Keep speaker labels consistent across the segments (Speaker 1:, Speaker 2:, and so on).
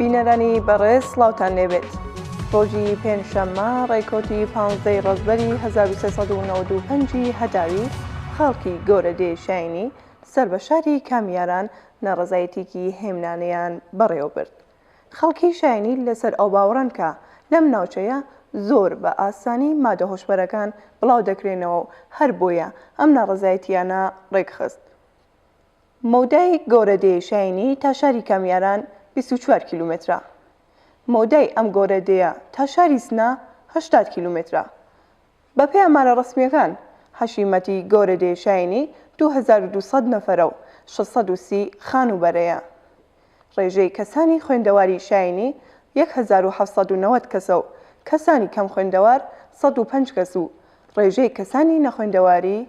Speaker 1: بینەرانی بەڕێز سڵاوتان لێبێت. ڕۆژی پێنجشەممە ڕێکەوتی پانزدەی ڕەزبەری 1395 هەتاوی خەڵکی گۆرەدێ شاینی سەر بە شاری کامیاران ناڕەزایەتیکی هێمنانەیان بەڕێوەبرد. خەڵکی شاینی لەسەر ئەو باوەڕەن کە لەم ناوچەیە زۆر بە ئاسانی مادە هۆشبەرەکان بڵاو دەکرێنەوە و هەر بۆیە ئەم ناڕەزایەتییانە ڕێکخست. مەودای گۆرەدێی شاینی تا شاری کامیاران 24 کیلومەترە. مەودای ئەم گۆرەدێیە تا شاری سنە 80 کیلومەترە. بەپێی ئامارە ڕەسمییەکان، حەشیمەتی گۆرەدێی شاینی 2200 نەفەرە و 630 خانووبەرەیە. ڕێژەی کەسانی خوێندەواری شاینی 1790 کەسە و کەسانی کەم خوێندەوار 105 کەس و ڕێژەی کەسانی نەخوێندەواری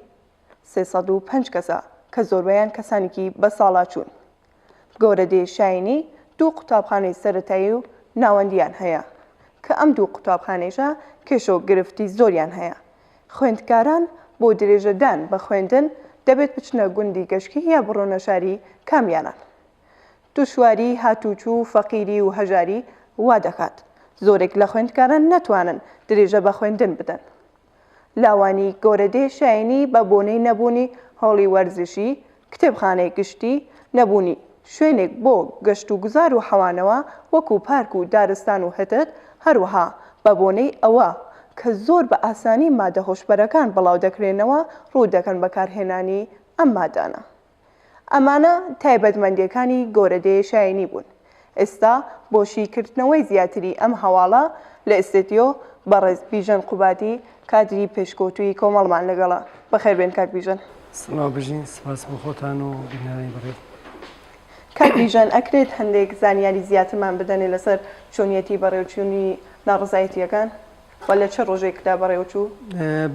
Speaker 1: 305 کەسە کە زۆربەیان کەسانێکی بەساڵاچوون. گۆرەدێی شاینی دوو قوتابخانەی سەرەتایی و ناوەندییان هەیە، کە ئەم دوو قوتابخانەیشە کێشە و گرفتی زۆریان هەیە. خوێندکاران بۆ درێژەدان بە خوێندن دەبێت بچنە گوندی گەشکی یا بڕۆنە شاری کامیاران. دشواری هاتوچوو و فەقیری و هەژاری وا دەکات زۆرێک لە خوێندکاران نەتوانن درێژە بە خوێندن بدەن. لاوانی گۆرەدێ شایەنی بە بۆنەی نەبوونی هۆڵی وەرزشی، کتێبخانەی گشتی، نەبوونی شوێنێک بۆ گەشتوگوزار و حەوانەوە وەکو پارک و دارستان و هتد، هەروەها بە بۆنەی ئەوە کە زۆر بە ئاسانی مادە هۆشبەرەکان بڵاودەکرێنەوە ڕوو دەکەن بەکارهێنانی ئەم مادانە. ئەمانە تایبەتمەندییەکانی گۆرەدێ شایەنی بوون. ئێستا بۆ شیکردنەوەی زیاتری ئەم هەواڵە لە ئستێدیۆ بەڕێز بیژەن قوبادی کادری پێشکەوتووی کۆمەڵمان لەگەڵە. بەخێر بێن کاک بیژەن.
Speaker 2: سڵاو بژین سپاس بۆ خۆتان و بینەرانی بەڕێز.
Speaker 1: کاک بیژەن ئەکرێت هەندێک زانیاری زیاترمان بدەنێ لەسەر چۆنیەتی بەڕێوچوونی ناڕەزایەتییەکان؟ و لە چ ڕۆژێکدا بەڕێوەچوو؟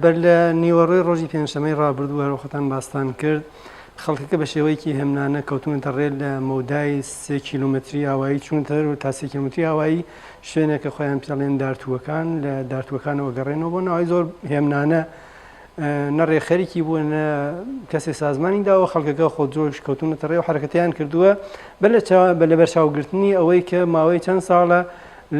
Speaker 2: بەر لە نیوەڕۆی ڕۆژی پێنجشەممەی ڕابردوو هەروەک خۆتان باستان کرد، خەڵکەکە بە شێوەیەکی هێمنانە کەوتوونەتە ڕێ لە مەودای سێ کیلۆمەتری ئاوایی چوونەتە دەرەوە تا سێ کیلۆمەتری ئاوایی شوێنێک کە خۆیان پێڵێن دارتووەکان لە دارتووەکانەوە گەڕێنەوە بۆ ناوی زۆر هێمنانە نە ڕێکخەرێکی بووە نە کەسێ سازمانی داوە خەڵکەکە خۆجۆش کەوتوونەتە ڕێ و حەرەکەتیان کردووە بە لەبەرچاوگرتنی ئەوەی کە ماوەی چەند ساڵە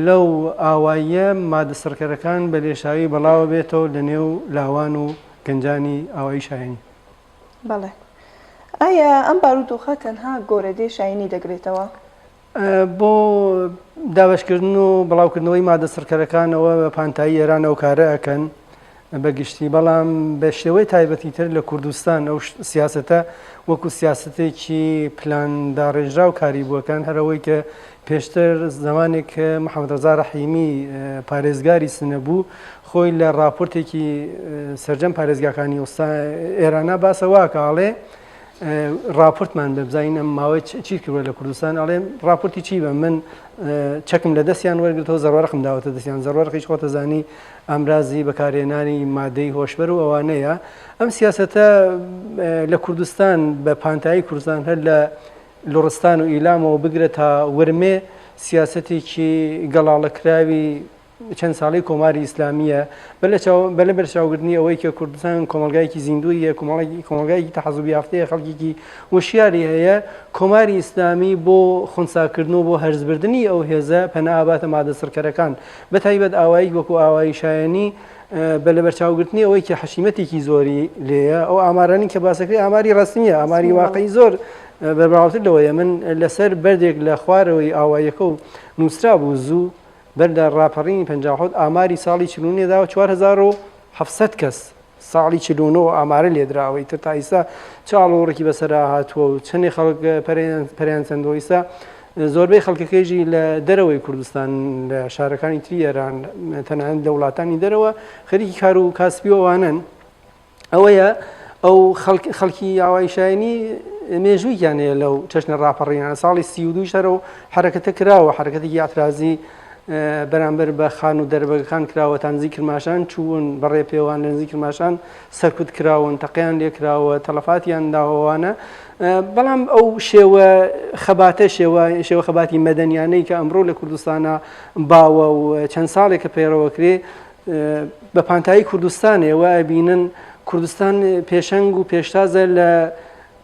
Speaker 2: لەو ئاواییە مادە سڕکەرەکان بە لێشاوی بەڵاوە بێتەوە لە نێو لاوان و گەنجانی ئاوایی شاهێنی.
Speaker 1: بەڵێ. ئایا ئەم بارودۆخە تەنها گۆرەدێ شاهینی دەگرێتەوە؟
Speaker 2: بۆ دابەشکردن و بڵاوکردنەوەی مادە سڕکەرەکانەوە بە پانتایی ئێران ئەو کارە ئەکەن بە گشتی، بەڵام بە شێوەی تایبەتی تر لە کوردستان ئەو سیاسەتە وەکو سیاسەتێکی پلان داڕێژراو کاری بووەکان هەر ئەوەی کە پێشتر زمانێک کە محەممەد ڕەزا ڕەحیمی پارێزگاری سنە بوو خۆی لە ڕاپۆرتێکی سەرجەم پارێزگاکانی ئێرانە باسە واکە ئاڵێ ڕاپۆرتمان بە بزانین ئەم ماوەی چی کردووە لە کوردستان ئەڵێ ڕاپۆرتی چی بە من چەکم لە دەستیان وەرگرتەوە زەڕوەرقم داوەتە دەستیان زەڕوەرقیش خۆتەزانی ئامرازی بەکارهێنانی مادەی هۆشبەر و ئەوانەیە ئەم سیاسەتە لە کوردستان بە پانتایی کوردستان هەر لە لوڕستان و ئیلامەوە بگرە تا ورمێ سیاسەتێکی گەڵاڵەکراوی چەند ساڵەی کۆماری ئیسلامییە، بە لەبەرچاوگرتنی ئەوەی کە کوردستان کۆمەڵگایەکی زیندوویە، کۆمەڵگایەکی تەحەزوب یافتەیە، خەڵکێکی وشیاری هەیە، کۆماری ئیسلامی بۆ خونساکردن و بۆ هەرسبردنی ئەو هێزە پەنا ئەباتە مادە سڕکەرەکان، بەتایبەت ئاواییک وەکوو ئاوایی شایەنی بە لەبەرچاوگرتنی ئەوەی کە حەشیمەتێکی زۆری لێیە، ئەو ئامارانەی کە باسەکرێ ئاماری ڕەسمییە، ئاماری واقعی زۆر بەربڵاوتر لەوەیە، من لەسەر بەردێک لە خوارەوەی ئاواییەکە و نووسرابوو زوو بەر لە ڕاپەڕینی 57 ئاماری ساڵی 49 داوە 4700 کەس ساڵی 49 ئامارە لێدراوە ئیتر تا ئیستا چ ئاڵوگۆڕێکی بەسەرا هاتووە و چەندێ خەڵک پەریان چەندەوە ئیستا زۆربەی خەڵکەکەیژی لە دەرەوەی کوردستان لە شارەکانی تری ئێران تەنانەت لە وڵاتانی دەرەوە خەریکی کار و کاسبی ئەوانن ئەوەیە ئەو خەڵکی ئاوای شایانی مێژوویان هەیە لەو چەشنە ڕاپەڕینە ساڵی 32 شەرە و حرەکەتە کراوە حرەکەتێکی ئاعترازی بەرامبەر بە خان و دەربەگەکان کراوە تا نزیک کرماشان چوون بە ڕێپێوان لە نزیک کرماشان سەرکوت کراون تەقیان لێکراوە تەلەفاتیان داوەوانە بەڵام ئەو شێوە خەباتە شێوە شێوە خەباتی مەدەنیانەی کە ئەمڕۆ لە کوردستانە باوە و چەند ساڵێکە پەیڕەوەکرێ بە پانتایی کوردستانێ و ئەبینن کوردستان پێشەنگ و پێشتازە لە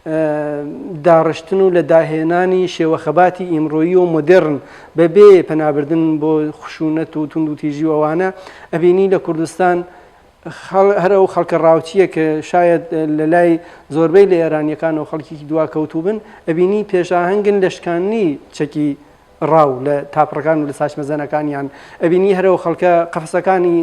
Speaker 2: داڕشتن و لە داهێنانی شێوە خەباتی ئیمڕۆیی و مۆدێڕن بەبێ پەنابردن بۆ خشونەت و توندوتیژی و ئەوانە ئەبینی لە کوردستان هەر ئەو خەڵکە ڕاوچییە کە شاید لە لای زۆربەی لە ئێرانیەکان و خەڵکیکی دواکەوتوو بن ئەبینی پێشاهەنگن لە شکاندنی چەکی ڕاو لە تاپڕەکان و لە ساچمەزەنەکانیان ئەبینی هەرەو خەڵکە قەفەسەکانی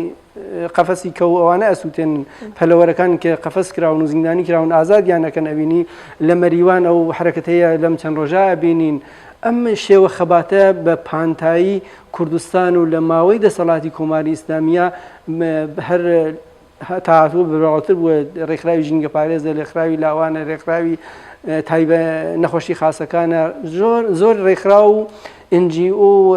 Speaker 2: قەفەسی کەو ئەوانە ئەسووتێنن پەلەوەرەکان کە قەفەس کراون و زیندانی کراون ئازادیان ئەکەن ئەبینی لە مەریوان ئەو حرەکەتەیە لەم چەند ڕۆژە ئەبینین ئەم شێوە خەباتە بە پانتایی کوردستان و لە ماوەی دەسەڵاتی کۆماری ئیسلامیە هەر تا هاتووە بەربڵاوتر بووە، ڕێکخراوی ژینگەپارێزە، رێکخراوی لاوانە، رێکخراوی تایبە نەخۆشی خاسەکانە، زۆر زۆر رێکخراو و NGO و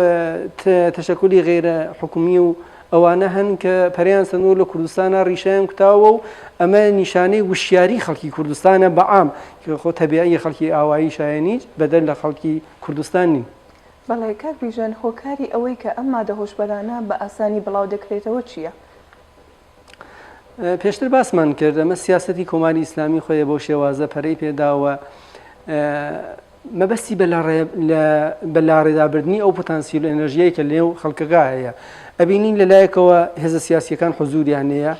Speaker 2: تەشەکولی غەیرە حکومی و ئەوانە هەن کە پەرەیان سەندووە لە کوردستانە ڕیشەیان کوتاوە و ئەمە نیشانەی وشیاری خەڵکی کوردستانە بە عام کە خۆ تەبیعیە خەڵکی ئاوایی شایەنیش بەدەر لە خەڵکی کوردستان نین.
Speaker 1: بەڵێ کاک بیژەن هۆکاری ئەوەی کە ئەم مادە هۆشبەرانە بە ئاسانی بڵاو دەکرێتەوە چییە؟
Speaker 2: پێشتر باسمان کرد ئەمە سیاسەتی کۆماری ئیسلامی خۆیە بەو شێوازە پەرەی پێداوە مەبەستی بە لاڕێدابردنی ئەو پتانسیل و ئەنەرژیەی کە لێو خەڵکەکە هەیە ئەبینین لەلایەکەوە هێزە سیاسیەکان حزوریان هەیە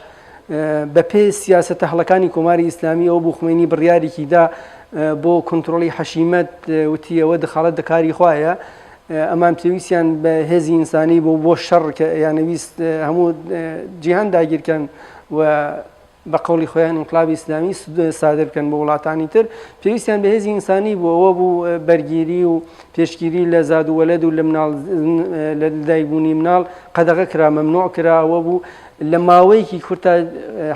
Speaker 2: بە پێ سیاسەتە هەڵەکانی کۆماری ئیسلامی ئەو بوو خومەینی بڕیارێکی دا بۆ کۆنتترۆلی حەشیمەت وتیەوە دخاڵەت دەکاری خوایە ئەمان پێویستیان بە هێزی ئینسانی بۆ بۆ شەڕ کە یانەویست هەموو جیهان داگیرکەن و بە قەوڵی خۆیان ئینقلابی ئیسلامی سادر بکەن بۆ وڵاتانی تر پێویستیان بە هێزی ئینسانی بوو ئەوە بوو بەرگیری و پێشگیری لە زاد و وەلەد و لە مناڵ لە دایکبوونی مناڵ قەدەغە کرا مەمنوع کرا ئەوە بوو لە ماوەیەکی کورتا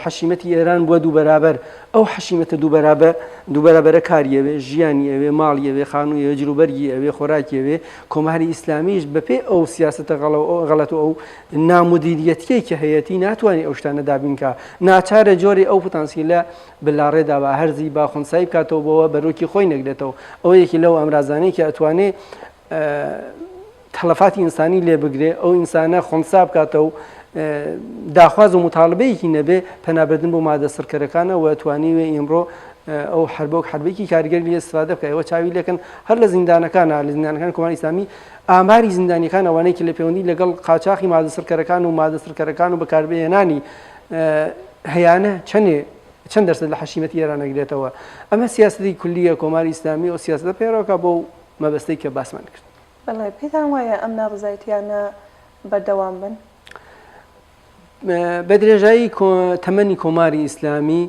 Speaker 2: حەشیمەتی ئێران بووە دووبەرابەر، ئەو حەشیمەتە دووبەرابە دووبەرابەرە کاری ئەوێ، ژیانی ئەوێ، ماڵی ئەوێ، خانووی ئەوێ، جلوبەرگی ئەوێ، خۆراکی ئەوێ، کۆماری ئیسلامیش بەپێی ئەو سیاسەتە غەڵەت و ئەو نامودیریەتیەی کە هەیەتی ناتوانێ ئەو شتانە دابین کا، ناچارە جۆرێ ئەو پتانسیلە بلاڕێدا با هەرزی با خونسایی بکاتەوە بۆوە بەرۆکی خۆی نەگرێتەوە، ئەوە یەکی لەو ئامرازانەی کە ئەتوانێ تەلەفاتی ئینسانی لێ بگرێ، ئەو ئینسانە خونسا بکاتەوە و داخواز و موتالبەیەکی نەبێ، پەنابردن بۆ مادە سڕکەرەکانە و توانیوێ ئیمڕۆ ئەو حەربە وەک حەربێکی کاریگەر لێ ئیستفادە بکا. ئێوە چاوی لێکەن هەر لە زیندانەکانە، لە زیندانەکانی کۆماری ئیسلامی ئاماری زیندانیەکان ئەوانەی کە لە پەیوەندی لەگەڵ قاچاخی مادە سڕکەرەکان و مادە سڕکەرەکان و بەکاربهێنانی هەیانە چەنێ چەند دەرسەد لە حەشیمەتی ئێران ئەگرێتەوە. ئەمە سیاسەتی کولییە کۆماری ئیسلامی ئەو سیاسەتە پەیڕەو ئەکا بەو مەبەستەی کە باسمان کرد.
Speaker 1: بەڵێ، پێتان وایە ئەم ناڕەزایەتییانە بەردەوام بن؟
Speaker 2: بە درێژایی تەمەنی کۆماری ئیسلامی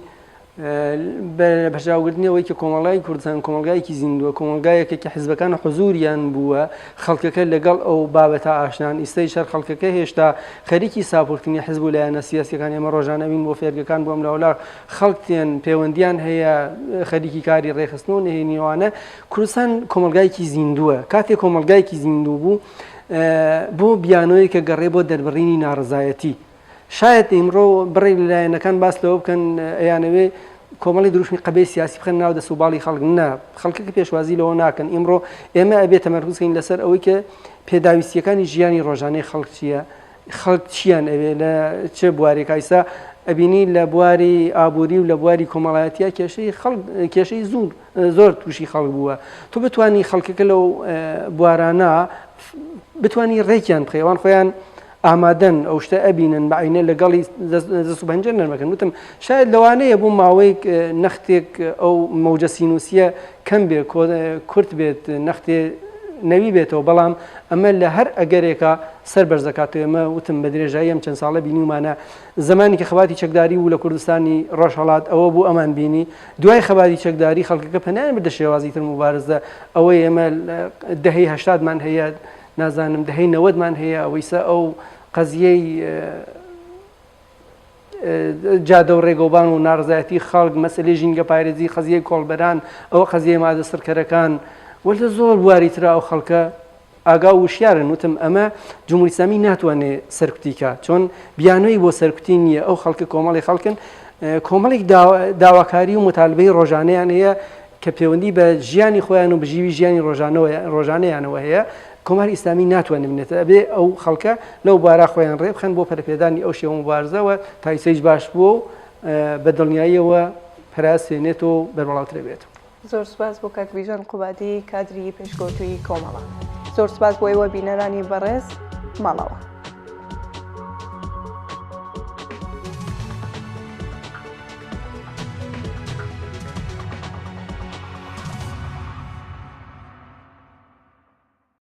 Speaker 2: بە بەرچاوگرتنی ئەوەی کە کۆمەڵگای کوردستان کۆمەڵگایەکی زیندووە، کۆمەڵگایەکە کە حزبەکان حزوریان بووە، خەڵکەکە لەگەڵ ئەو بابەتە ئاشنان، ئیستەیش هەر خەڵکەکە هێشتا خەریکی ساپۆرتکردنی حزب و لایەنە سیاسییەکان، ئێمە ڕۆژانە ئەبین بۆ فێرگەکان بۆ ئەملاولا خەڵک تێن، پەیوەندیان هەیە، خەریکی کاری ڕێکخستن و نهێنیوانە، کوردستان کۆمەڵگایەکی زیندووە، کاتێ کۆمەڵگایەکی زیندوو بوو بۆ بیانۆیەکە گەڕێ بۆ دەربڕینی ناڕەزایەتی. شایەت ئیمڕۆ بڕێک لە لایەنەکان باس لەوە بکەن ئەیانەوێ کۆمەڵی دروشمی قەبەی سیاسی بخەن ناو دەست و باڵی خەڵک، نا خەڵکەکە پێشوازی لەوە ناکەن. ئیمڕۆ ئێمە ئەبێ تەمەرکوز کەین لەسەر ئەوەی کە پێداویستیەکانی ژیانی ڕۆژانەی خەڵک چییە، خەڵک چیان ئەوێ لە چ بوارێک ئایسا ئەبینی لە بواری ئابووری و لە بواری کۆمەڵایەتیا کێشەی خەڵک کێشەی زۆر زۆر تووشی خەڵک بووە تۆ بتانی خەڵکەکە لەو بوارانە بتانی ڕێکیان بخەی ئەوان خۆیان ئامادەن ئەو شتە ئەبینن بە عینە لەگەڵی دەست و پەنجە نەرمەکەن وتم شاید لەوانەیە بۆ ماوەیەک نەختێک ئەو مەوجە سینوسیە کەم بێ کورت بێت نەختێ نەوی بێتەوە بەڵام ئەمە لە هەر ئەگەرێکا سەر بەرز دەکاتەوە ئێمە وتم بە درێژایی ئەم چەند ساڵە بینیومانە زمانی کە خەباتی چەکداری بوو لە کوردستانی ڕۆژهەڵات ئەوە بوو ئەمان بینی دوای خەباتی چەکداری خەڵکەکە پەنایان بردە شێوازی تر موبارزە ئەوەی ئێمە دەهەی هەشتادمان هەیە نازانم دەهەی نەوەدمان هەیە ئەوەیسە ئەو قەزیەی جادە و ڕێگەوبان و ناڕزایەتی خەڵک مەسلەی ژینگە پارێزی قەزیەی کۆڵبەران ئەوە قەزیەی مادە سڕکەرەکان وە لە زۆر بواری ترا ئەو خەڵکە ئاگا و وشیارن وتم ئەمە جمهوری ئیسلامی ناتوانێ سەرکوتی کا چۆن بیانۆی بۆ سەرکوتی نییە ئەو خەڵکە کۆمەڵی خەڵکن کۆمەڵێک داواکاری و مطالبەی ڕۆژانەیان هەیە کە پەیوەندی بە ژیانی خۆیان و بژیوی ژیانی ڕۆژانەیانەوە هەیە کۆماری ئیسلامی ناتوانێت بنێتە ئەبێ ئەو خەڵکە لەو بارا خۆیان ڕێبخەن بۆ پەرەپێدانی ئەو شێوە مبارزەوە تا ئیسەیش باش بووە و بە دڵنیاییەوە پەراسێنێت و بەربڵاوترە بێت.
Speaker 1: زۆر سوپاس بۆ کاک بیژەن قوبادی کادری پێشکەوتووی کۆمەڵە. زۆر سوپاس بۆ ئێوە بینەرانی بەڕێز. ماڵاوا.